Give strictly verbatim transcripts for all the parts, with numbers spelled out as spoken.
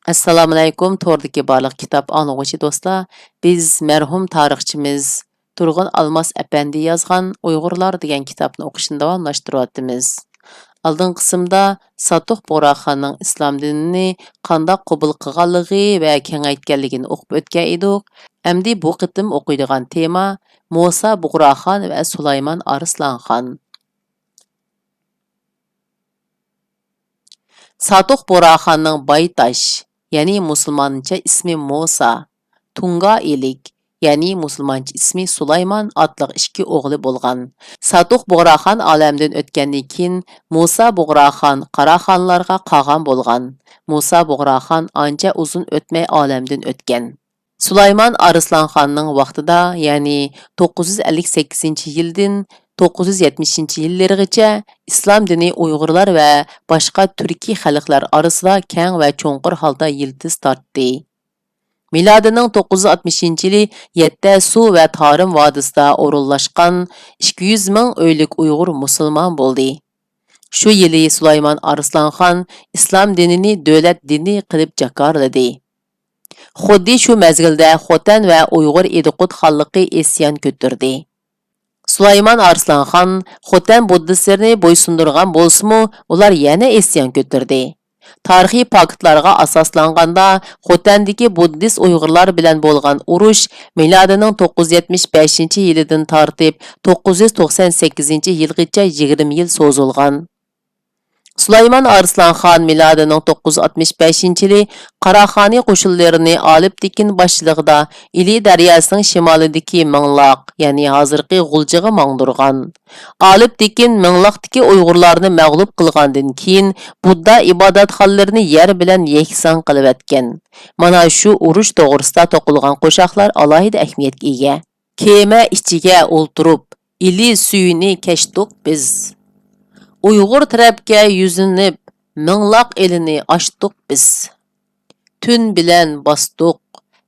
ئەسسالامۇئەلەيكۇم، توردىكى بارلىق كىتاب ئاڭلىغۇچى دوستلار. بىز مەرھۇم تارىخچىمىز تۇرغۇن ئالماس ئەپەندى يازغان ئۇيغۇرلار دېگەن كىتابنى ئوقۇشنى داۋاملاشتۇرۇۋاتىمىز. ئالدىنقى قىسىمدا ساتۇق بۇغراخاننىڭ ئىسلام دىنىنى قانداق قوبۇل قىلغانلىقى ۋە كېڭەيتكەنلىكىنى ئوقۇپ ئۆتكەن ئىدۇق. ئەمدى بۇ قېتىم ئوقۇيدىغان تېما مۇسا بۇغراخان ۋە سۇلايمان ئارسلانخان. ساتۇق بۇغراخاننىڭ بايتاش، يەنى مۇسۇلمانچە ئىسمى مۇسا، تۇڭگا ئىلىك، يەنى مۇسۇلمانچە ئىسمى سۇلايمان ئاتلىق ئىككى ئوغلى بولغان. ساتۇق بۇغراخان ئالەمدىن ئۆتكەندىن كېيىن، مۇسا بۇغراخان قاراخانلارغا قاغان بولغان. مۇسا بۇغراخان ئانچە ئۇزۇن ئۆتمەي ئالەمدىن ئۆتكەن. سۇلايمان ئارسلانخاننىڭ ۋاقتىدا، يەنى توققۇز يۈز ئەللىك سەككىزىنچى يىلدىن توققۇز يۈز يەتمىشىنچى يىللىرىغىچە ئىسلام دىنى ئۇيغۇرلار ۋە باشقا تۈركىي خەلقلەر ئارىسىدا كەڭ ۋە چوڭقۇر ھالدا يىلتىز تارتتى. مىلادىنىڭ توققۇز يۈز ئاتمىشىنچى يىلى يەتتە سۇ ۋە تارىم ۋادىسىدا ئورۇنلاشقان ئىككى يۈز مىڭ ئۆيلۈك ئۇيغۇر مۇسۇلمان بولدى. شۇ يىلى سۇلايمان ئارسلانخان ئىسلام دىنىنى دۆلەت دىنى قىلىپ جاكارلىدى. خۇددى شۇ مەزگىلدە خوتەن ۋە ئۇيغۇر ئىدىقۇت خانلىقى ئىسيان كۆتۈردى. سۇلايمان ئارسلانخان خوتەن بۇددىستلىرىنى بويسۇندۇرغان بولسىمۇ، ئۇلار يەنە ئىسيان كۆتۈردى. تارىخىي پاكىتلارغا ئاساسلانغاندا، خوتەندىكى بۇددىست ئۇيغۇرلار بىلەن بولغان ئۇرۇش مىلادىنىڭ توققۇز يۈز يەتمىش بەشىنچى يىلىدىن تارتىپ توققۇز يۈز توقسان سەككىزىنچى يىلغىچە يىگىرمە يىل سوزۇلغان. سۇلايمان ئارسلانخان مىلادىنىڭ توققۇز يۈز ئاتمىش بەشىنچى يىلى قاراخانىي قوشۇنلىرىنى ئالىپ تېكىن باشچىلىقىدا ئىلى دەرياسىنىڭ شىمالىدىكى مىڭلاق، يەنى ھازىرقى غۇلجىغا ماڭدۇرغان. ئالىپ تېكىن مىڭلاقتىكى ئۇيغۇرلارنى مەغلۇپ قىلغاندىن كېيىن، بۇددا ئىبادەتخانلىرىنى يەر بىلەن يەكسان قىلىۋەتكەن. مانا شۇ ئۇرۇش توغرىسىدا توقۇلغان قوشاقلار ئالاھىدە ئەھمىيەتكە ئىگە. كېمە ئىچىگە ئولتۇرۇپ، ئىلى سۈيىنى كەچتۇق بىز. ئۇيغۇر تەرەپكە يۈزلىنىپ، مىڭلاق ئېلىنى ئاچتۇق بىز. تۈن بىلەن باستۇق،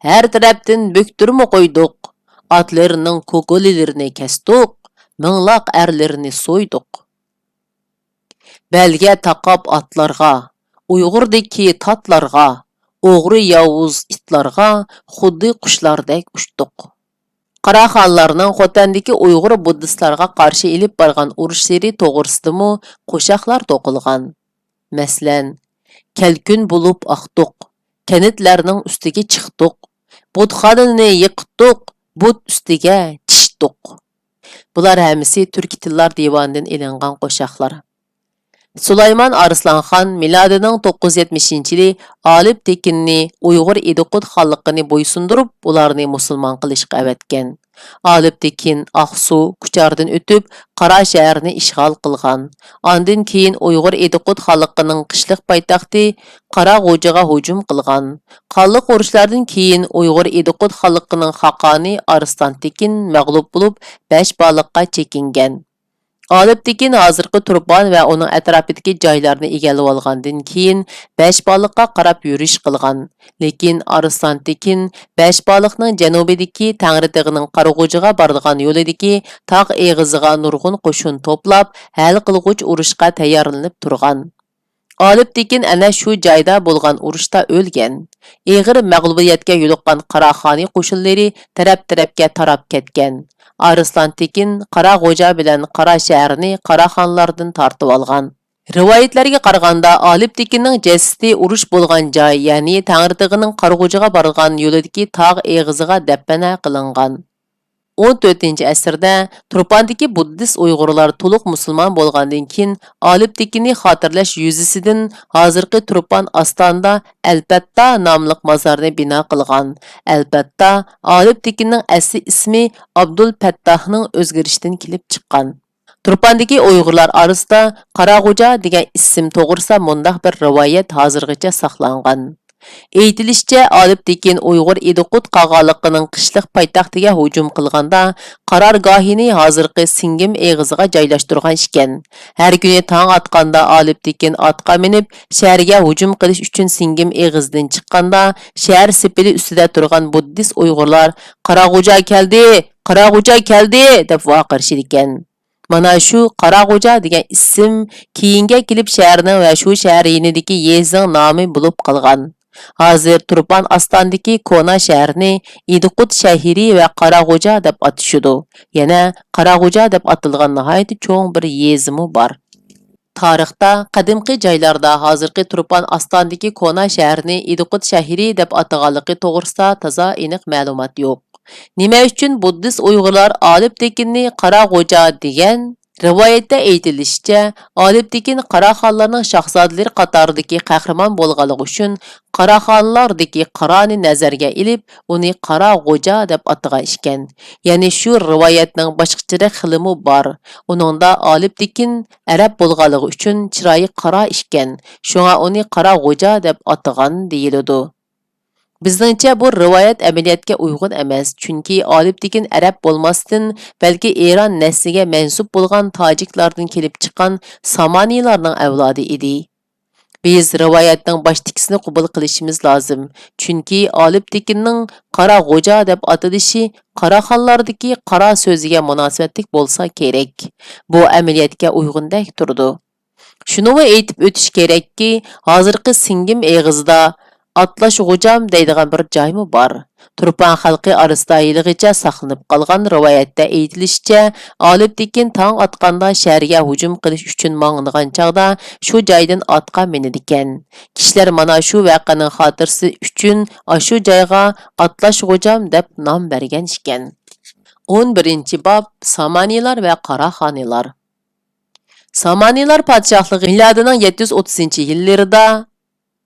ھەر تەرەپتىن بۆكتۈرمە قويدۇق. ئاتلىرىنىڭ كوكۇلىلىرىنى كەستۇق، مىڭلاق ئەرلىرىنى سويدۇق. بەلگە تاقاپ ئاتلارغا، ئۇيغۇردىكى تاتلارغا، ئوغرى ياۋۇز ئىتلارغا خۇددى قۇشلاردەك ئۇچتۇق. قاراخانلارنىڭ خوتەندىكى ئۇيغۇر بۇددىستلارغا قارشى ئېلىپ بارغان ئۇرۇشلىرى توغرىسىدىمۇ قوشاقلار توقۇلغان. مەسىلەن، كەلكۈن بولۇپ ئاقتۇق، كەنتلەرنىڭ ئۈستىگە چىقتۇق، بۇتخانىنى يىقىتتۇق، بۇت ئۈستىگە چىشتۇق. بۇلار ھەممىسى تۈركىي تىللار دىۋانىدىن ئېلىنغان قوشاقلار. سۇلايمان ئارسلانخان مىلادىنىڭ توققۇز يۈز يەتمىشىنچى يىلى ئالىپ تېكىننى ئۇيغۇر ئىدىقۇت خانلىقىنى بويسۇندۇرۇپ، ئۇلارنى مۇسۇلمان قىلىشقا ئەۋەتكەن. ئالىپ تېكىن ئاقسۇ، كۇچاردىن ئۆتۈپ، قارا شەھەرنى ئىشغال قىلغان. ئاندىن كېيىن ئۇيغۇر ئىدىقۇت خانلىقىنىڭ قىشلىق پايتەختى قاراغۇجىغا ھۇجۇم قىلغان. قانلىق ئۇرۇشلاردىن كېيىن ئۇيغۇر ئىدىقۇت خانلىقىنىڭ خاقانى ئارسلان تېكىن مەغلۇپ بولۇپ، بەشبالىققا چېكىنگەن. ئالىپ تېكىن ھازىرقى تۇرپان ۋە ئۇنىڭ ئەتراپىدىكى جايلارنى ئىگىلىۋالغاندىن كېيىن، بەشبالىققا قاراپ يۈرۈش قىلغان. لېكىن ئارسلان تېكىن بەشبالىقنىڭ جەنۇبىدىكى تەڭرىتېغىنىڭ قارىغۇجىغا بارىدىغان يولىدىكى تاغ ئېغىزىغا نۇرغۇن قوشۇن توپلاپ، ھەل قىلغۇچ ئۇرۇشقا تەييارلىنىپ تۇرغان. ئالىپ تېكىن ئەنە شۇ جايدا بولغان ئۇرۇشتا ئۆلگەن. ئېغىر مەغلۇبىيەتكە يولۇققان قاراخانىي قوشۇنلىرى تەرەپ-تەرەپكە تاراپ كەتكەن. ئارسلان تېكىن قاراغوجا بىلەن قارا شەھەرنى قاراخانلاردىن تارتىۋالغان. رىۋايەتلەرگە قارىغاندا، ئالىپ تېكىننىڭ جەسىتى ئۇرۇش بولغان جاي، يەنى تەڭرىتېغىنىڭ قارىغۇجىغا بارىدىغان يولىدىكى تاغ ئېغىزىغا دەپنە قىلىنغان. ئون تۆتىنچى ئەسىردە تۇرپاندىكى بۇددىست ئۇيغۇرلار تولۇق مۇسۇلمان بولغاندىن كېيىن، ئالىپ تېكىننى خاتىرىلەش يۈزىسىدىن ھازىرقى تۇرپان ئاستانىدا ئەلپەتتا ناملىق مازارنى بىنا قىلغان. ئەلپەتتا ئالىپ تېكىننىڭ ئەسلى ئىسمى ئابدۇلپەتتاھنىڭ ئۆزگىرىشىدىن كېلىپ چىققان. تۇرپاندىكى ئۇيغۇرلار ئارىسىدا قاراغۇجا دېگەن ئىسىم توغرىسىدا مۇنداق بىر رىۋايەت ھازىرغىچە ساقلانغان. ئېيتىلىشىچە، ئالىپ تېكىن ئۇيغۇر ئىدىقۇت قاغانلىقىنىڭ قىشلىق پايتەختىگە ھۇجۇم قىلغاندا، قارارگاھىنى ھازىرقى سىڭگىم ئېغىزىغا جايلاشتۇرغان ئىكەن. ھەر كۈنى تاڭ ئاتقاندا ئالىپ تېكىن ئاتقا مىنىپ، شەھەرگە ھۇجۇم قىلىش ئۈچۈن سىڭگىم ئېغىزىدىن چىققاندا، شەھەر سېپىلى ئۈستىدە تۇرغان بۇددىست ئۇيغۇرلار، «قاراغۇجا كەلدى! قاراغۇجا كەلدى!» دەپ ۋارقىرىشىدىكەن. مانا شۇ قاراغوجا دېگەن ئىسىم كېيىنگە كېلىپ شەھەرنىڭ ۋە شۇ شەھەر يېنىدىكى يېزىنىڭ نامى بولۇپ قالغان. ھازىر تۇرپان ئاستانىدىكى كونا شەھەرنى ئىدىقۇت شەھىرى ۋە قاراغوجا دەپ ئاتىشىدۇ. يەنە قاراغوجا دەپ ئاتالغان ناھايىتى چوڭ بىر يېزىمۇ بار. تارىختا قەدىمكى جايلاردا ھازىرقى تۇرپان ئاستانىدىكى كونا شەھەرنى ئىدىقۇت شەھىرى دەپ ئاتىغانلىقى توغرىسىدا تازا ئېنىق مەلۇمات يوق. نېمە ئۈچۈن بۇددىست ئۇيغۇرلار ئالىپ تېكىننى قاراغوجا دېگەن؟ رىۋايەتتە ئېيتىلىشىچە، ئالىپ تېكىن قاراخانلارنىڭ شاھزادىلىرى قاتارىدىكى قەھرىمان بولغانلىقى ئۈچۈن، قاراخانلاردىكى قارانى نەزەرگە ئېلىپ، ئۇنى قاراغوجا دەپ ئاتىغان ئىكەن. يەنى شۇ رىۋايەتنىڭ باشقىچىرەك خىلىمۇ بار. ئۇنىڭدا ئالىپ تېكىن ئەرەب بولغانلىقى ئۈچۈن چىرايى قارا ئىكەن، شۇڭا ئۇنى قاراغوجا دەپ ئاتىغان دېيىلىدۇ. بىزنىڭچە بۇ رىۋايەت ئەمەلىيەتكە ئۇيغۇن ئەمەس، چۈنكى ئالىپ تېكىن ئەرەب بولماستىن، بەلكى ئىران نەسلىگە مەنسۇپ بولغان تاجىكلاردىن كېلىپ چىققان سامانىيلارنىڭ ئەۋلادى ئىدى. بىز رىۋايەتنىڭ باشتىكىسىنى قوبۇل قىلىشىمىز لازىم، چۈنكى ئالىپ تېكىننىڭ قاراغوجا دەپ ئاتىلىشى قاراخانلاردىكى قارا سۆزىگە مۇناسىۋەتلىك بولسا كېرەك. بۇ ئەمەلىيەتكە ئۇيغۇندەك تۇرىدۇ. شۇنىمۇ ئېيتىپ ئۆتۈش كېرەككى، ھازىرقى سىڭگىم ئېغىزىدا ئاتلاش غوجام دەيدىغان بىر جايمۇ بار. تۇرپان خەلقى ئارىسىدا ھېلىغىچە ساقلىنىپ قالغان رىۋايەتتە ئېيتىلىشىچە، ئالىپ تېكىن تاڭ ئاتقاندا شەھەرگە ھۇجۇم قىلىش ئۈچۈن ماڭىدىغان چاغدا شۇ جايدىن ئاتقا مىنىدىكەن. كىشىلەر مانا شۇ ۋەقەنىڭ خاتىرىسى ئۈچۈن ئاشۇ جايغا ئاتلاش غوجام دەپ نام بەرگەن ئىكەن. ئون بىرىنچى باب، سامانىيلار ۋە قاراخانىيلار. سامانىيلار پادىشاھلىقى مىلادىنىڭ يەتتە يۈز ئوتتۇزىنچى يىللىرىدا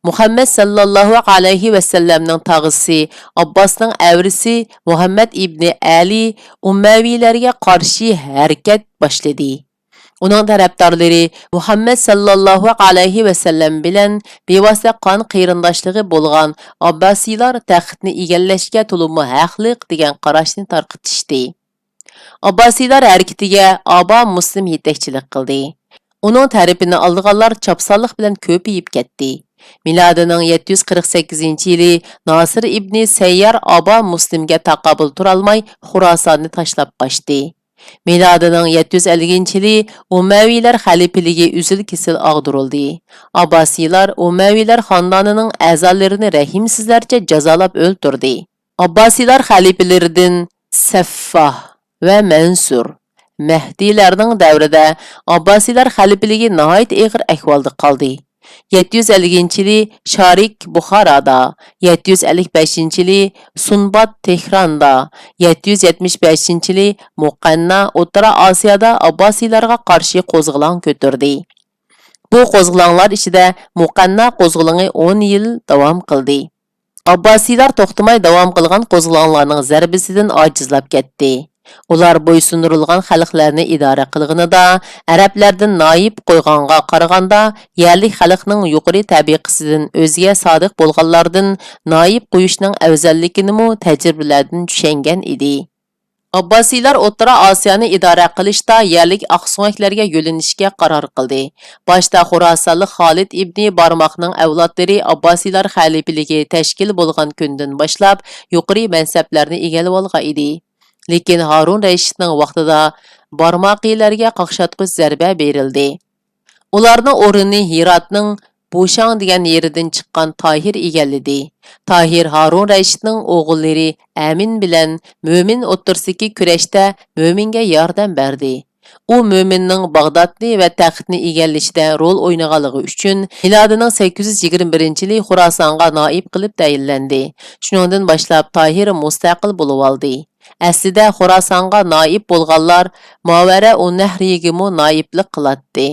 مۇھەممەد ساللاللاھۇ ئەلەيھى ۋەسەللەمنىڭ تاغىسى ئابباسنىڭ ئەۋرىسى مۇھەممەد ئىبنى ئەلى ئۇمەۋىيلەرگە قارشى ھەرىكەت باشلىدى. ئۇنىڭ تەرەپدارلىرى مۇھەممەد ساللاللاھۇ ئەلەيھى ۋەسەللەم بىلەن بىۋاسىتە قان قېرىنداشلىقى بولغان ئابباسىيلار تەختنى ئىگىلەشكە تولىمۇ ھەقلىق دېگەن قاراشنى تارقىتىشتى. ئابباسىيلار ھەرىكىتىگە ئابا مۇسلىم يېتەكچىلىك قىلدى. ئۇنىڭ تەرىپىنى ئالىدىغانلار چاپسانلىق بىلەن كۆپىيىپ كەتتى. مىلادىنىڭ يەتتە يۈز قىرىق سەككىزىنچى يىلى ناسىر ئىبنى سەييار ئابا مۇسلىمگە تاقابىل تۇرالماي، خوراساننى تاشلاپ قاچتى. مىلادىنىڭ يەتتە يۈز ئەللىكىنچى يىلى ئۇمەۋىيلەر خەلىپىلىكى ئۈزۈل-كېسىل ئاغدۇرۇلدى. ئابباسىيلار ئۇمەۋىيلەر خاندانىنىڭ ئەزالىرىنى رەھىمسىزلەرچە جازالاپ ئۆلتۈردى. ئابباسىيلار خەلىپىلىرىدىن سەففاھ ۋە مەنسۇر. مەھدىيلەرنىڭ دەۋرىدە ئابباسىيلار خەلىپىلىكى ناھايىتى ئېغىر ئەھۋالدا قالدى. يەتتە يۈز ئەللىكىنچى يىلى شارىك بۇخارادا، يەتتە يۈز ئەللىك بەشىنچى يىلى سۇنبات تېھراندا، يەتتە يۈز يەتمىش بەشىنچى يىلى مۇقەننا ئوتتۇرا ئاسىيادا ئابباسىيلارغا قارشى قوزغىلاڭ كۆتۈردى. بۇ قوزغىلاڭلار ئىچىدە مۇقەننا قوزغىلىڭى ئون يىل داۋام قىلدى. ئابباسىيلار توختىماي داۋام قىلغان قوزغىلاڭلارنىڭ زەربىسىدىن ئاجىزلاپ كەتتى. ئۇلار بويسۇندۇرۇلغان خەلقلەرنى ئىدارە قىلغىنىدا، ئەرەبلەردىن نائىب قويغانغا قارىغاندا، يەرلىك خەلقنىڭ يۇقىرى تەبىقىسىدىن ئۆزىگە سادىق بولغانلاردىن نائىب قويۇشنىڭ ئەۋزەللىكىنىمۇ تەجرىبىلەردىن چۈشەنگەن ئىدى. ئابباسىيلار ئوتتۇرا ئاسىيانى ئىدارە قىلىشتا يەرلىك ئاقسۆڭەكلەرگە يۆلىنىشكە قارار قىلدى. باشتا خوراسانلىق خالىد ئىبنى بارماقنىڭ ئەۋلادلىرى ئابباسىيلار خەلىپىلىكى تەشكىل بولغان كۈندىن باشلاپ يۇقىرى مەنسەپلەرنى ئىگىلىۋالغان ئىدى. لېكىن ھارۇن رەشىدنىڭ ۋاقتىدا بارماقىيلەرگە قاقشاتقۇچ زەربە بېرىلدى. ئۇلارنىڭ ئورنىنى ھىراتنىڭ بۇشاڭ دېگەن يېرىدىن چىققان تاھىر ئىگىلىدى. تاھىر ھارۇن رەشىدنىڭ ئوغۇللىرى ئەمىن بىلەن مۆمىن ئوتتۇرىسىدىكى كۈرەشتە مۆمىنگە ياردەم بەردى. ئۇ مۆمىننىڭ باغدادنى ۋە تەختنى ئىگىلىشىدە رول ئوينىغانلىقى ئۈچۈن، مىلادىنىڭ سەككىز يۈز يىگىرمە بىرىنچى يىلى خوراسانغا نائىب قىلىپ تەيىنلەندى. شۇنىڭدىن باشلاپ تاھىر مۇستەقىل بولۇۋالدى. ئەسلىدە خوراسانغا نائىب بولغانلار ماۋەرە ئۇنەھرىگىمۇ نائىبلىق قىلاتتى.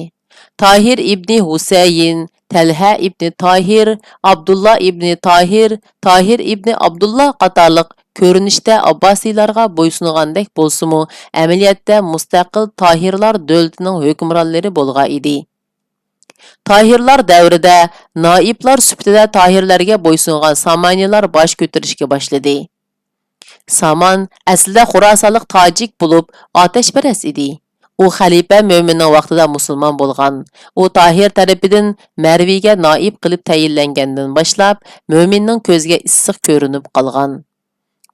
تاھىر ئىبنى ھۈسەيىن، تەلھە ئىبنى تاھىر، ئابدۇللا ئىبنى تاھىر، تاھىر ئىبنى ئابدۇللا قاتارلىق كۆرۈنۈشتە ئابباسىيلارغا بويسۇنغاندەك بولسىمۇ، ئەمەلىيەتتە مۇستەقىل تاھىرلار دۆلىتىنىڭ ھۆكۈمرانلىرى بولغان ئىدى. تاھىرلار دەۋرىدە نائىبلار سۈپىتىدە تاھىرلەرگە بويسۇنغان سامانىيلار باش كۆتۈرۈشكە باشلىدى. سامان ئەسلىدە خوراسانلىق تاجىك بولۇپ، ئاتەشپەرەس ئىدى. ئۇ خەلىپە مۆمىننىڭ ۋاقتىدا مۇسۇلمان بولغان. ئۇ تاھىر تەرىپىدىن مەرۋىگە نائىب قىلىپ تەيىنلەنگەندىن باشلاپ، مۆمىننىڭ كۆزىگە ئىسسىق كۆرۈنۈپ قالغان.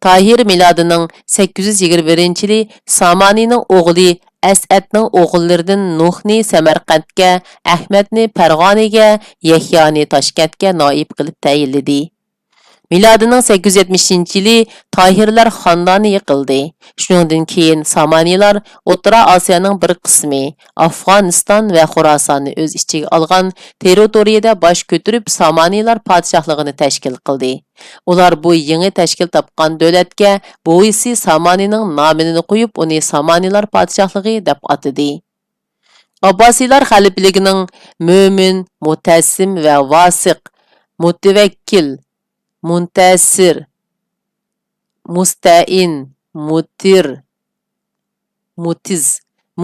تاھىر مىلادىنىڭ سەككىز يۈز يىگىرمە بىرىنچى يىلى سامانىنىڭ ئوغلى ئەسئەدنىڭ ئوغۇللىرىدىن نۇھنى سەمەرقەنتكە، ئەھمەدنى پەرغانىگە، يەھيانى تاشكەنتكە نائىب قىلىپ تەيىنلىدى. مىلادىنىڭ سەككىز يۈز يەتمىشىنچى يىلى تاھىرلار خاندانى يىقىلدى. شۇنىڭدىن كېيىن سامانىلار ئوتتۇرا ئاسىيانىڭ بىر قىسمى، ئافغانىستان ۋە خوراساننى ئۆز ئىچىگە ئالغان تېررىتورىيىدە باش كۆتۈرۈپ، سامانىلار پادىشاھلىقىنى تەشكىل قىلدى. ئۇلار بۇ يېڭى تەشكىل تاپقان دۆلەتكە بوۋىسى سامانىنىڭ نامىنى قويۇپ، ئۇنى سامانىلار پادىشاھلىقى دەپ ئاتىدى. ئابباسىيلار خەلىپىلىكىنىڭ مۆمىن، مۇتەسسىم ۋە ۋاسىق، مۇتەۋەككىل، مۇنتەسىر، مۇستەئىن، مۇتىر، مۇتىز،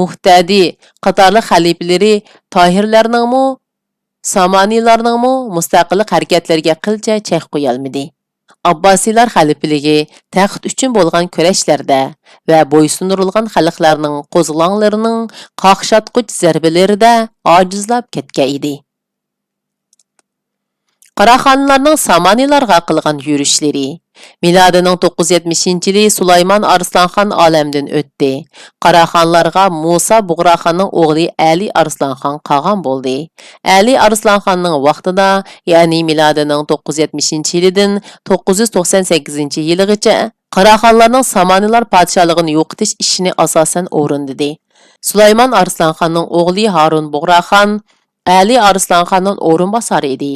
مۇھتەدى قاتارلىق خەلىپىلىرى تاھىرلارنىڭمۇ، سامانىلارنىڭمۇ مۇستەقىللىق ھەرىكەتلىرىگە قىلچە چەك قويالمىدى. ئابباسىيلار خەلىپىلىكى تەخت ئۈچۈن بولغان كۈرەشلەردە ۋە بويسۇندۇرۇلغان خەلقلەرنىڭ قوزغىلاڭلىرىنىڭ قاقشاتقۇچ زەربىلىرىدە ئاجىزلاپ كەتكەن ئىدى. قاراخانلارنىڭ سامانىلارغا قىلغان يۈرۈشلىرى. مىلادىنىڭ توققۇز يۈز يەتمىشىنچى يىلى سۇلايمان ئارسلانخان ئالەمدىن ئۆتتى. قاراخانلارغا مۇسا بۇغراخاننىڭ ئوغلى ئەلى ئارسلانخان قاغان بولدى. ئەلى ئارسلانخاننىڭ ۋاقتىدا، يەنى مىلادىنىڭ توققۇز يۈز يەتمىشىنچى يىلىدىن توققۇز يۈز توقسان سەككىزىنچى يىلىغىچە قاراخانلارنىڭ سامانىلار پادىشاھلىقىنى يوقىتىش ئىشىنى ئاساسەن ئورۇندىدى. سۇلايمان ئارسلانخاننىڭ ئوغلى ھارۇن بۇغراخان ئەلى ئارسلانخاننىڭ ئورۇنباسارى ئىدى.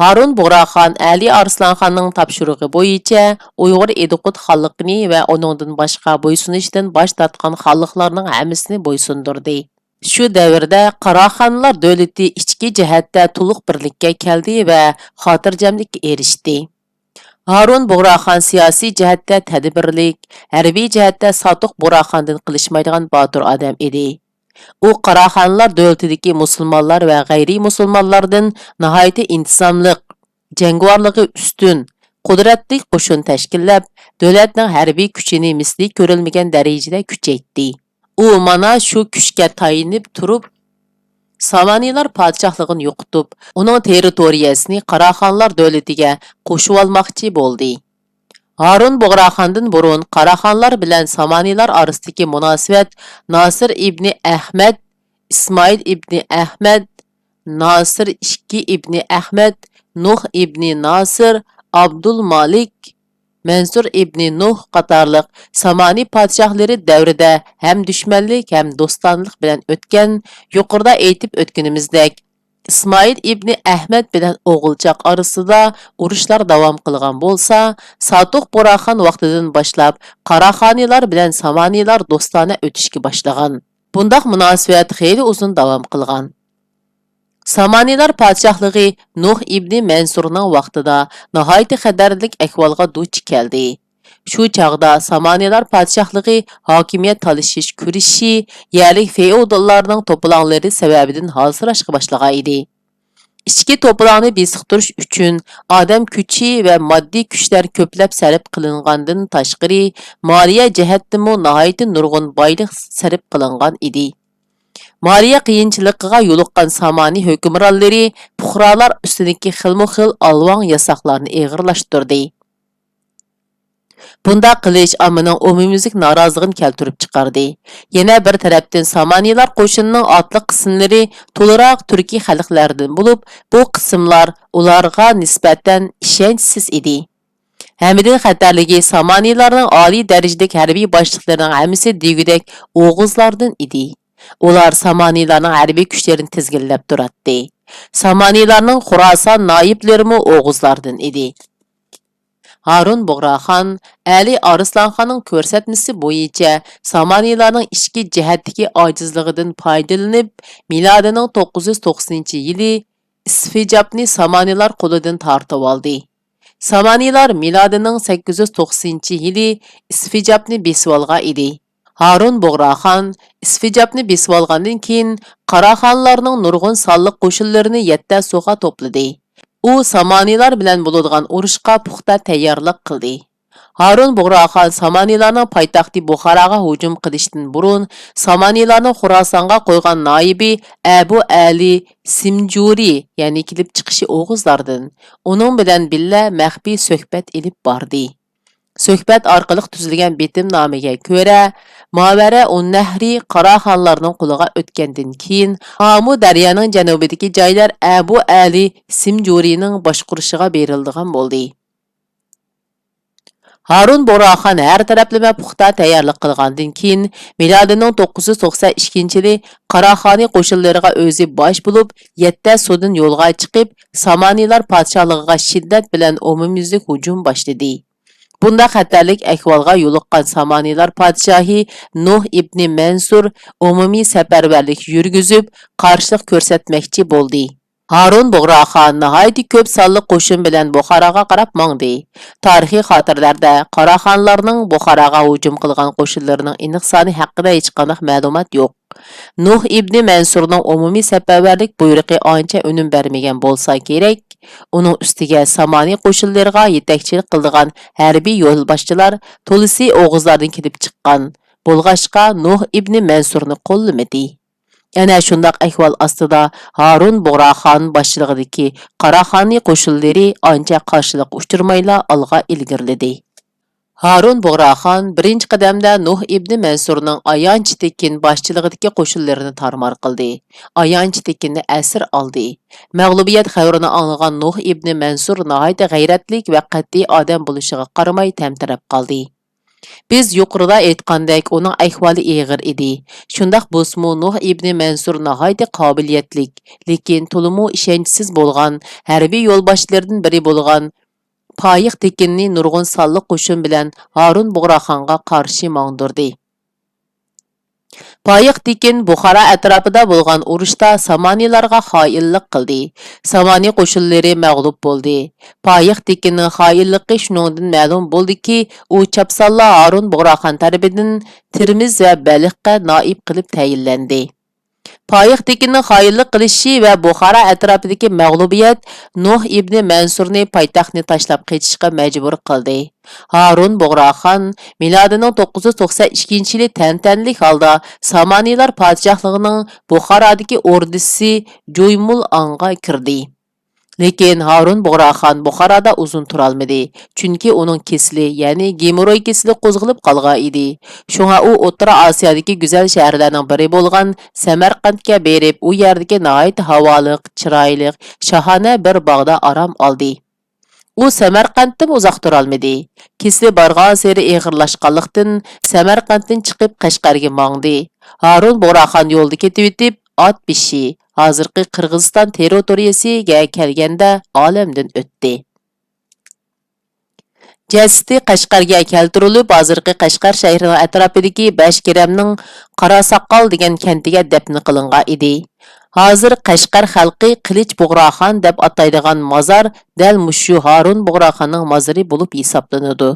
ھارۇن بۇغراخان ئەلى ئارسلانخاننىڭ تاپشۇرۇقى بويىچە ئۇيغۇر ئىدىقۇت خانلىقىنى ۋە ئۇنىڭدىن باشقا بويسۇنۇشتىن باش تارتقان خانلىقلارنىڭ ھەممىسىنى بويسۇندۇردى. شۇ دەۋردە قاراخانلار دۆلىتى ئىچكى جەھەتتە تولۇق بىرلىككە كەلدى ۋە خاتىرجەملىككە ئېرىشتى. ھارۇن بۇغراخان سىياسىي جەھەتتە تەدبىرلىك، ھەربىي جەھەتتە ساتۇق بۇغراخاندىن قېلىشمايدىغان باتۇر ئادەم ئىدى. ئۇ قاراخانلار دۆلىتىدىكى مۇسۇلمانلار ۋە غەيرىي مۇسۇلمانلاردىن ناھايىتى ئىنتىزاملىق، جەڭگىۋارلىقى ئۈستۈن، قۇدرەتلىك قوشۇن تەشكىللەپ، دۆلەتنىڭ ھەربىي كۈچىنى مىسلى كۆرۈلمىگەن دەرىجىدە كۈچەيتتى. ئۇ مانا شۇ كۈچكە تايىنىپ تۇرۇپ، سامانىلار پادىشاھلىقىنى يوقىتىپ، ئۇنىڭ تېررىتورىيەسىنى قاراخانلار دۆلىتىگە قوشۇۋالماقچى بولدى. ھارۇن بۇغراخاندىن بۇرۇن قاراخانلار بىلەن سامانىلار ئارىسىدىكى مۇناسىۋەت ناسىر ئىبنى ئەخمەت، ئىسمائىل ئىبنى ئەخمەت، ناسىر ئىككى ئىبنى ئەخمەت، نۇھ ئىبنى ناسىر، ئابدۇلمالىك، مەنسۇر ئىبنى نۇھ قاتارلىق سامانى پادىشاھلىرى دەۋرىدە ھەم دۈشمەنلىك، ھەم دوستانىلىق بىلەن ئۆتكەن. يۇقىرىدا ئېيتىپ ئۆتكىنىمىزدەك، ئىسمائىل ئىبنى ئەھمەد بىلەن ئوغۇلچاق ئارىسىدا ئۇرۇشلار داۋام قىلغان بولسا، ساتۇق بۇراخان ۋاقتىدىن باشلاپ قاراخانىلار بىلەن سامانىلار دوستانە ئۆتۈشكە باشلىغان. بۇنداق مۇناسىۋەت خېلى ئۇزۇن داۋام قىلغان. سامانىلار پادىشاھلىقى نۇھ ئىبنى مەنسۇرنىڭ ۋاقتىدا ناھايىتى خەتەرلىك ئەھۋالغا دۇچ كەلدى. شۇ چاغدا سامانىلار پادىشاھلىقى ھاكىمىيەت تالىشىش كۈرىشى، يەرلىك فېئوداللارنىڭ توپىلاڭلىرى سەۋەبىدىن ھالسىراشقا باشلىغان ئىدى. ئىچكى توپىلاڭنى بېسىقتۇرۇش ئۈچۈن ئادەم كۈچى ۋە ماددىي كۈچلەر كۆپلەپ سەرپ قىلىنغاندىن تاشقىرى، مالىيە جەھەتتىنمۇ ناھايىتى نۇرغۇن بايلىق سەرپ قىلىنغان ئىدى. مالىيە قىيىنچىلىقىغا يولۇققان سامانى ھۆكۈمرانلىرى پۇقرالار ئۈستىدىكى خىلمۇ خىل ئالۋاڭ ياساقلارنى ئېغىرلاشتۇردى. بۇنداق قىلىش ئاممىنىڭ ئومۇميۈزلۈك نارازىلىقىنى كەلتۈرۈپ چىقاردى. يەنە بىر تەرەپتىن، سامانىلار قوشۇنىنىڭ ئاتلىق قىسىملىرى تولىراق تۈركىي خەلقلەردىن بولۇپ، بۇ قىسىملار ئۇلارغا نىسبەتەن ئىشەنچسىز ئىدى. ھەممىدىن خەتەرلىكى، سامانىلارنىڭ ئالىي دەرىجىلىك ھەربىي باشلىقلىرىنىڭ ھەممىسى دېگۈدەك ئوغۇزلاردىن ئىدى. ئۇلار سامانىلارنىڭ ھەربىي كۈچلىرىنى تىزگىنلەپ تۇراتتى. سامانىلارنىڭ خوراسان نايىبلىرىمۇ ئوغۇزلاردىن ئىدى. ھارۇن بۇغراخان ئەلى ئارسلانخاننىڭ كۆرسەتمىسى بويىچە سامانىلارنىڭ ئىچكى جەھەتتىكى ئاجىزلىقىدىن پايدىلىنىپ، مىلادىنىڭ توققۇز يۈز توقسىنىنچى يىلى ئىسفىجابنى سامانىلار قولىدىن تارتىۋالدى. سامانىلار مىلادىنىڭ سەككىز يۈز توقسىنىنچى يىلى ئىسفىجابنى بېسىۋالغان ئىدى. ھارۇن بۇغراخان ئىسفىجابنى بېسىۋالغاندىن كېيىن، قاراخانلارنىڭ نۇرغۇن سانلىق قوشۇنلىرىنى يەتتە سۇغا توپلىدى. ئۇ سامانىلار بىلەن بولىدىغان ئۇرۇشقا پۇختا تەييارلىق قىلدى. ھارۇن بۇغراخان سامانىلارنىڭ پايتەختى بۇخاراغا ھۇجۇم قىلىشتىن بۇرۇن، سامانىلارنىڭ خوراسانغا قويغان نايىبى ئەبۇ ئەلى سىمجۇرى، يەنى كېلىپ چىقىشى ئوغۇزلاردىن، ئۇنىڭ بىلەن بىللە مەخپىي سۆھبەت ئېلىپ باردى. سۆھبەت ئارقىلىق تۈزۈلگەن بېتىمنامىگە كۆرە، ماۋەرە ئۇننەھرى قاراخانلارنىڭ قولىغا ئۆتكەندىن كېيىن، ئامۇ دەريانىڭ جەنۇبىدىكى جايلار ئەبۇ ئەلى سىمجۇرىنىڭ باشقۇرۇشىغا بېرىلىدىغان بولدى. ھارۇن بۇغراخان ھەر تەرەپلىمە پۇختا تەييارلىق قىلغاندىن كېيىن، مىلادىنىڭ توققۇز يۈز توقسەن ئىككىنچى يىلى قاراخانىي قوشۇنلىرىغا ئۆزى باش بولۇپ، يەتتە سۇدىن يولغا چىقىپ، سامانىيلار پادىشاھلىقىغا شىددەت بىلەن ئومۇميۈزلۈك ھۇجۇم باشلىدى. بۇنداق خەتەرلىك ئەھۋالغا يولۇققان سامانىيلار پادىشاھى نۇھ ئىبنى مەنسۇر ئومۇمىي سەپەرۋەرلىك يۈرگۈزۈپ، قارشىلىق كۆرسەتمەكچى بولدى. ھارۇن بۇغراخان ناھايىتى كۆپ سانلىق قوشۇن بىلەن بۇخاراغا قاراپ ماڭدى. تارىخىي خاتىرىلەردە قاراخانلارنىڭ بۇخاراغا ھۇجۇم قىلغان قوشۇنلىرىنىڭ ئېنىق سانى ھەققىدە ھېچقانداق مەلۇمات يوق. نۇھ ئىبنى مەنسۇرنىڭ ئومۇمىي سەپەرۋەرلىك بۇيرۇقى ئانچە ئۈنۈم بەرمىگەن بولسا كېرەك، ئۇنىڭ ئۈستىگە سامانى قوشۇنلىرىغا يېتەكچىلىك قىلىدىغان ھەربىي يولباشچىلار تولىسى ئوغۇزلاردىن كېلىپ چىققان بولغاچقا، نۇھ ئىبنى مەنسۇرنى قوللىمىدى. ئەنە شۇنداق ئەھۋال ئاستىدا ھارۇن بۇغراخان باشچىلىقىدىكى قاراخانىي قوشۇنلىرى ئانچە قارشىلىققا ئۇچرىمايلا ئالغا ئىلگىرىلىدى. ھارۇن بۇغراخان بىرىنچى قەدەمدە نۇھ ئىبنى مەنسۇرنىڭ ئايانچ تېكىن باشچىلىقىدىكى قوشۇنلىرىنى تارمار قىلدى. ئايانچ تېكىننى ئەسىر ئالدى. مەغلۇبىيەت خەۋىرىنى ئاڭلىغان نۇھ ئىبنى مەنسۇر ناھايىتى غەيرەتلىك ۋە قەتئىي ئادەم بولۇشىغا قارىماي تەمتىرەپ قالدى. بىز يۇقىرىدا ئېيتقاندەك، ئۇنىڭ ئەھۋالى ئېغىر ئىدى. شۇنداق بولسىمۇ، نۇھ ئىبنى مەنسۇر ناھايىتى قابىلىيەتلىك، لېكىن تولىمۇ ئىشەنچسىز بولغان ھەربىي يولباشچىلىرىدىن بىرى بولغان پايىق تېكىننى نۇرغۇن سانلىق قوشۇن بىلەن ھارۇن بۇغراخانغا قارشى ماڭدۇردى. پايىق تېكىن بۇخارا ئەتراپىدا بولغان ئۇرۇشتا سامانىيلارغا خائىنلىق قىلدى. سامانى قوشۇنلىرى مەغلۇپ بولدى. پايىق تېكىننىڭ خائىنلىقى شۇنىڭدىن مەلۇم بولدىكى، ئۇ چاپسانلا ھارۇن بۇغراخان تەرىپىدىن تېرمىز ۋە بەلخقە نائىب قىلىپ تەيىنلەندى. پايىق تېكىننىڭ خائىنلىق قىلىشى ۋە بۇخارا ئەتراپىدىكى مەغلۇبىيەت نۇھ ئىبنى مەنسۇرنى پايتەختنى تاشلاپ قېچىشقا مەجبۇر قىلدى. ھارۇن بۇغراخان مىلادىنىڭ توققۇز يۈز توقسەن ئىككىنچى يىلى تەنتەنىلىك ھالدا سامانىيلار پادىشاھلىقىنىڭ بۇخارادىكى ئوردىسى جۇيمۇل ئاڭغا كىردى. لېكىن ھارۇن بۇغراخان بۇخارادا ئۇزۇن تۇرالمىدى، چۈنكى ئۇنىڭ كېسىلى، يەنى گېموروي كېسىلى قوزغىلىپ قالغان ئىدى. شۇڭا ئۇ ئوتتۇرا ئاسىيادىكى گۈزەل شەھەرلەرنىڭ بىرى بولغان سەمەرقەنتكە بېرىپ، ئۇ يەردىكى ناھايىتى ھاۋالىق، چىرايلىق، شاھانە بىر باغدا ئارام ئالدى. ئۇ سەمەرقەنتتىمۇ ئۇزاق تۇرالمىدى. كېسىلى بارغانسېرى ئېغىرلاشقانلىقتىن، سەمەرقەنتتىن چىقىپ قەشقەرگە ماڭدى. ھارۇن بۇغراخان يولدا كېتىۋېتىپ، ئات بېشى، ھازىرقى قىرغىزىستان تېررىتورىيىسىگە كەلگەندە ئالەمدىن ئۆتتى. جەسىتى قەشقەرگە كەلتۈرۈلۈپ، ھازىرقى قەشقەر شەھىرىنىڭ ئەتراپىدىكى بەشكېرەمنىڭ قاراساقال دېگەن كەنتىگە دەپنە قىلىنغان ئىدى. ھازىر قەشقەر خەلقى قىلىچ بۇغراخان دەپ ئاتايدىغان مازار دەل مۇشۇ ھارۇن بۇغراخاننىڭ مازىرى بولۇپ ھېسابلىنىدۇ.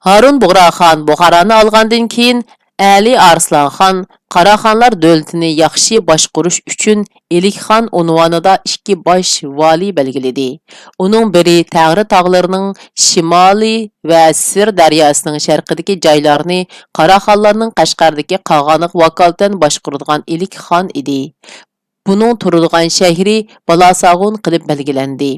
ھارۇن بۇغراخان بۇخارانى ئالغاندىن كېيىن، ئەلى ئارسلانخان قاراخانلار دۆلىتىنى ياخشى باشقۇرۇش ئۈچۈن ئىلىكخان ئۇنۋانىدا ئىككى باش ۋالىي بەلگىلىدى. ئۇنىڭ بىرى تەڭرى تاغلىرىنىڭ شىمالى ۋە سىر دەرياسىنىڭ شەرقىدىكى جايلارنى قاراخانلارنىڭ قەشقەردىكى قاغانىغا ۋاكالىتەن باشقۇرىدىغان ئىلىكخان ئىدى. بۇنىڭ تۇرىدىغان شەھىرى بالاساغۇن قىلىپ بەلگىلەندى.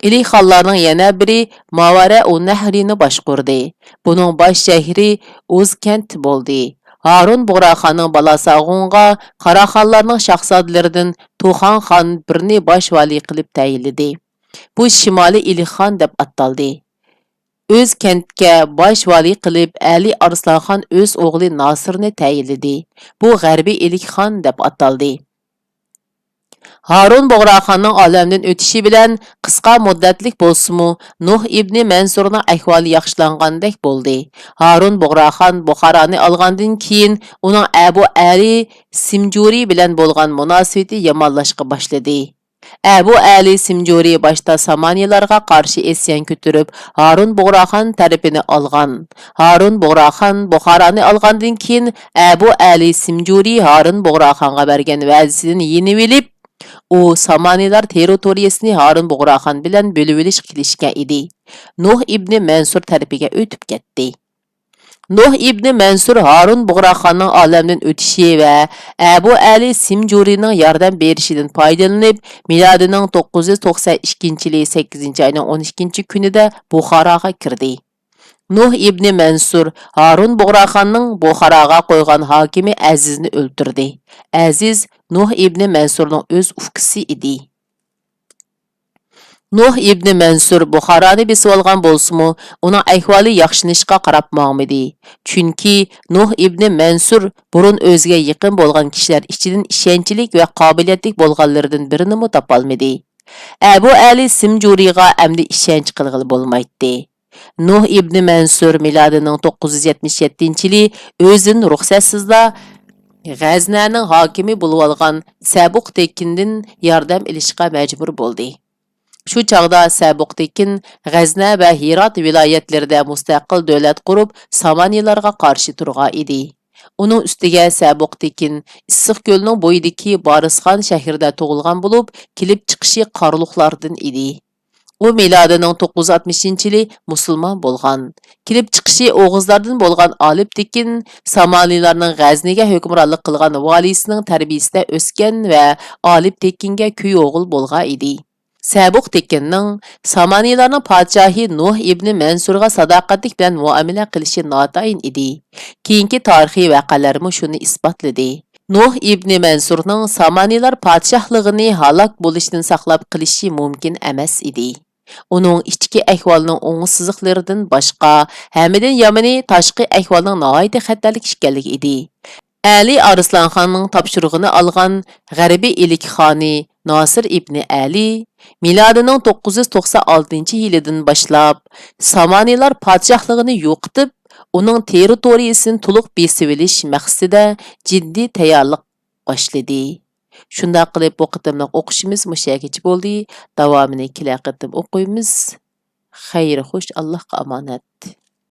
ئىلىخانلارنىڭ يەنە بىرى ماۋەرە ئۇنەھرىنى باشقۇردى. بۇنىڭ باش شەھىرى ئۇزكەنت بولدى. ھارۇن بۇغراخاننىڭ بالاساغۇنغا قاراخانلارنىڭ شاھزادىلىرىدىن توخان خان بىرنى باش ۋالىي قىلىپ تەيىنلىدى. بۇ شىمالىي ئىلىخان دەپ ئاتالدى. ئۆزكەنتكە باش ۋالىي قىلىپ ئەلى ئارسلانخان ئۆز ئوغلى ناسىرنى تەيىنلىدى. بۇ غەربىي ئىلىخان دەپ ئاتالدى. ھارۇن بۇغراخاننىڭ ئالەمدىن ئۆتۈشى بىلەن قىسقا مۇددەتلىك بولسىمۇ، نۇھ ئىبنى مەنسۇرنىڭ ئەھۋالى ياخشىلانغاندەك بولدى. ھارۇن بۇغراخان بۇخارانى ئالغاندىن كېيىن، ئۇنىڭ ئەبۇ ئەلى سىمجۇرى بىلەن بولغان مۇناسىۋىتى يامانلاشقا باشلىدى. ئەبۇ ئەلى سىمجۇرى باشتا سامانىيلارغا قارشى ئىسيان كۆتۈرۈپ، ھارۇن بۇغراخان تەرىپىنى ئالغان. ھارۇن بۇغراخان بۇخارانى ئالغاندىن كېيىن، ئەبۇ ئەلى سىمجۇرى ھارۇن بۇغراخانغا بەرگەن ۋەدىسىدىن يېنىۋېلىپ، ئۇ سامانىيلار تېررىتورىيىسىنى ھارۇن بۇغراخان بىلەن بۆلۈۋېلىشقا كېلىشكەن ئىدى. نۇھ ئىبنى مەنسۇر تەرىپىگە ئۆتۈپ كەتتى. نۇھ ئىبنى مەنسۇر ھارۇن بۇغراخاننىڭ ئالەمدىن ئۆتۈشى ۋە ئەبۇ ئەلى سىمجۇرىنىڭ ياردەم بېرىشىدىن پايدىلىنىپ، مىلادىنىڭ توققۇز يۈز توقسەن ئىككىنچى يىلى سەككىزىنچى ئاينىڭ ئون ئىككىنچى كۈنىدە بۇخاراغا كىردى. نۇھ ئىبنى مەنسۇر ھارۇن بۇغراخاننىڭ بۇخاراغا قويغان ھاكىمى ئەزىزنى ئۆلتۈردى. ئەزىز نۇھ ئىبنى مەنسۇرنىڭ ئۆز ئۇكىسى ئىدى. نۇھ ئىبنى مەنسۇر بۇخارانى بېسىۋالغان بولسىمۇ، ئۇنىڭ ئەھۋالى ياخشىلىنىشقا قاراپ ماڭمىدى. چۈنكى نۇھ ئىبنى مەنسۇر بۇرۇن ئۆزىگە يېقىن بولغان كىشىلەر ئىچىدىن ئىشەنچلىك ۋە قابىلىيەتلىك بولغانلىرىدىن بىرىنىمۇ تاپالمىدى. ئەبۇ ئەلى سىمجۇرىغا ئەمدى ئىشەنچ قىلغىلى بولمايتتى. نۇھ ئىبنى مەنسۇر مىلادىنىڭ توققۇز يۈز يەتمىش يەتتىنچى يىلى ئۆزىدىن رۇخسەتسىزلا غەزنەنىڭ ھاكىمى بولۇۋالغان سەبۇق تېكىندىن ياردەم ئېلىشقا مەجبۇر بولدى. شۇ چاغدا سەبۇق تېكىن غەزنە ۋە ھىرات ۋىلايەتلىرىدە مۇستەقىل دۆلەت قۇرۇپ، سامانىيلارغا قارشى تۇرغان ئىدى. ئۇنىڭ ئۈستىگە سەبۇق تېكىن ئىسسىق كۆلنىڭ بويىدىكى بارىسخان شەھىرىدە تۇغۇلغان بولۇپ، كېلىپ چىقىشى قارلۇقلاردىن ئىدى. ئۇ مىلادىنىڭ توققۇز يۈز ئاتمىشىنچى يىلى مۇسۇلمان بولغان. كېلىپ چىقىشى ئوغۇزلاردىن بولغان ئالىپ تېكىن سامانىلارنىڭ غەزنىگە ھۆكۈمرانلىق قىلغان ۋالىسىنىڭ تەربىيىسىدە ئۆسكەن ۋە ئالىپ تېكىنگە كۈيئوغۇل بولغان ئىدى. سەبۇق تېكىننىڭ سامانىلارنىڭ پادىشاھى نۇھ ئىبنى مەنسۇرغا ساداقەتلىك بىلەن مۇئامىلە قىلىشى ناتايىن ئىدى. كېيىنكى تارىخىي ۋەقەلەرمۇ شۇنى ئىسپاتلىدى. نۇھ ئىبنى مەنسۇرنىڭ سامانىلار پادىشاھلىقىنى ھالاك بولۇشتىن ساقلاپ قېلىشى مۇمكىن ئەمەس ئىدى. ئۇنىڭ ئىچكى ئەھۋالىنىڭ ئوڭۇشسىزلىقلىرىدىن باشقا، ھەممىدىن يامىنى تاشقى ئەھۋالنىڭ ناھايىتى خەتەرلىك ئىكەنلىكى ئىدى. ئەلى ئارسلانخاننىڭ تاپشۇرۇغىنى ئالغان غەربىي ئىلىك خانى ناسىر ئىبنى ئەلى مىلادىنىڭ توققۇز يۈز توقسان ئالتىنچى يىلىدىن باشلاپ سامانىلار پادىشاھلىقىنى يوقىتىپ، ئۇنىڭ تېررىتورىيىسىنى تولۇق بېسىۋېلىش مەقسىتىدە جىددىي تەييارلىق باشلىدى. شۇنداق قىلىپ، بۇ قېتىملىق ئوقۇشىمىز مۇشۇ يەرگىچە بولدى. داۋامىنى كېلەر قېتىم ئوقۇيمىز. خەير خوش، ئاللاھقا ئامانەت.